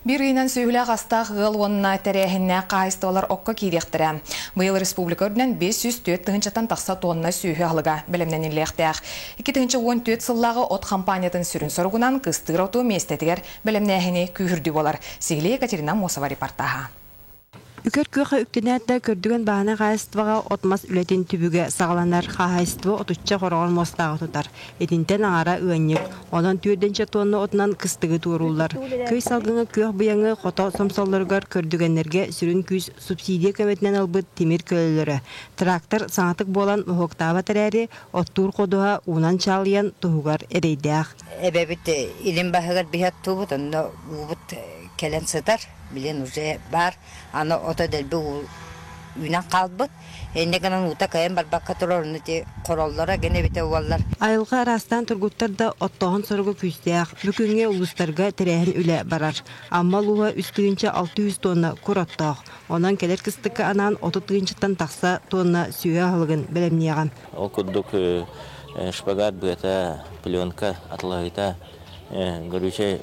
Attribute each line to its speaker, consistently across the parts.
Speaker 1: Биир ыйынан сүөһүлээх астаах ыал уонна тэрээһиннээх хаһаайыстыбалар окко киириэхтэрэ. Быйыл республика үрдүнэн 504 тыһыынчаттан тахса тонна сүөһү аһылыга бэлэмнэниллиэхтээх. 2014 сыллааҕы от хампаанньатын сүрүн соругунан кыстыыр оту миэстэтигэр бэлэмнээһини күүһүрдүү буолар. Сиһилии Екатерина Мосова репортаһа.
Speaker 2: Үкэр күөхэ үктэнээт да көрдүгэн бааһынай хаһаайыстыбаҕа от-мас үлэтин түбүгэ саҕаланар. Хаһаайыстыба отучча хороҕор муостааҕы тутар. Итинтэн аҥара ыанньык. Онон түөрдэнчэ тонна отунан кыстыгы туорууллар. Көй салгыҥа күөх быйаҥы хото сомсоллоругар көрдүгэннэргэ сүрүн күүс субсидия көмөтүнэн ылбыт тимир көлөлөрө. Трактор саҥатык буолан моһуоктаабат эрээри, оттуур ходуһа уунан чаалыйан туһугар эрэйдээх.
Speaker 3: Эбэбит илин баһыгар биһи оттуубут, онно уубут кэлэн сытар. Билин уже баар, аны ото дэлби үүнэн хаалбыт. Инньэ гынан уута кыайан барбакка турар, ону ити хороллоро гин эбитэ уоллар.
Speaker 2: Айылҕа араастаан тургуттар да оттооһун соруга күүстээх. Бу күҥҥэ улуустарга тэрээһин үлэ барар. Амма улууһа 3600 тонна кур оттоох. Онон кэлэр кыстыкка анаан 30 тыһыынчаттан тахса тонна сүөһү аһылыгын бэлэмниэҕэ.
Speaker 4: Ол курдук шпагат быата, пленка атылаһыыта, горючай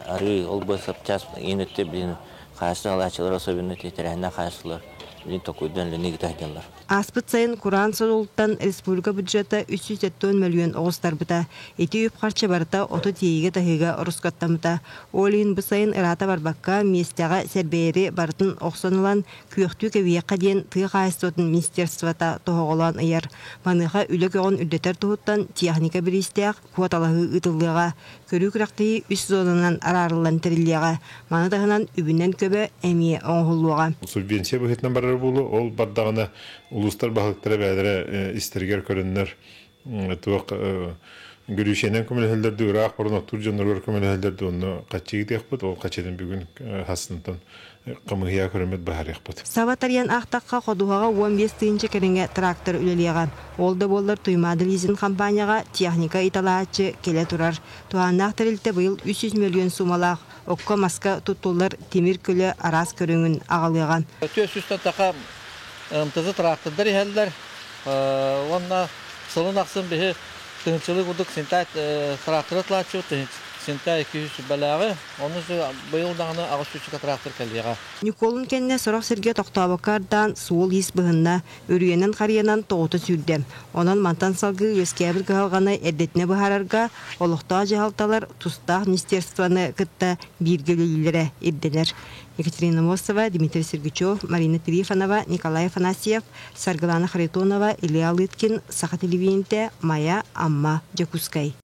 Speaker 4: арыы ол-бу сапчаас иин өттө билин хаачыстыбалааччылар особенно тэрээһиннээх хаачыстыбалар билин токуйдан үлэни ыыта сылдьаллар.
Speaker 2: Ааспыт сайын кураан содулуттан республика бюджета 370 мөлүйүөн оҕустарбыта. Ити үп-харчы барыта оту тиэйиигэ-таһыыга ороскуоттаммыта. Ол иһин бу сайын ыраата барбакка, миэстэҕэ сэрбэйэри барытын охсон ылан, күөхтүү кэбиһиэххэ диэн тыа хаһаайыстыбатын министерствота тоһоҕолоон ыйар. Маныаха үлэ көҕүн үрдэтэр туһуттан техника бириистээх куоталаһыы ыытыллыаҕа. Көрүү күрэхтэһии үс зонанан араарыллан тэриллиэҕэ. Маны таһынан үбүнэн көбө эмиэ оҥоһуллуоҕа.
Speaker 5: Субвенция быһыытынан барар буолуо. Ол бардаҕына улуустар баһылыктара бэйэлэрэ истэригэр көрөннөр туох гөрүүшэнэн көмөлөһөллөр дуу, ыраах баран оттуур дьонноругар көмөлөһөллөр дуу, онно хаччы ыытыахпыт. Ол хаччытын бүгүн хасынтан хамыыһыйа көрөммүт быһаарыахпыт.
Speaker 2: Саба тарыйан аахтахха, ходуһаҕа 15 тыһыынча кэриҥэ трактор үлэлиэҕэ. Ол да буоллар Туймаада лизинг хампаанньаҕа техника италааччы кэлэ турар. Туһааннаах тэрилтэ быйыл 300 мөлүйүөн суумалаах окко-маска туттуллар тимир көлө араас көрүҥүн аҕалыаҕа.
Speaker 6: 400 таха МТЗ трактордар иһэллэр. Уонна сылын ахсын биһи тыһынчылыы курдук синтай тракторы атлааччыбыт, синтай 200 сүбэлээҕи, ону быйыл даҕаны 800 трактор кэлиэҕэ.
Speaker 2: Ньукуолун кэннэ сорох сиргэ тохтообокко ардаан суол-иис быһынна, үрүйэнэн-харыйанан тоҕута сүүрдэ. Онон мантан салгыы үөскээбит кыһалҕаны эрдэтинэ быһаарарга олохтоох дьаһалталар тустаах министерствоны кытта бииргэ үлэлииллэрэ ирдэнэр. Екатерина Мосова, Дмитрий Сергучев, Марина Трифонова, Николай Афанасьев, Саргылана Харитонова, Илья Лыткин, Саха телевидениетэ, Майа, Амма, Дьокуускай.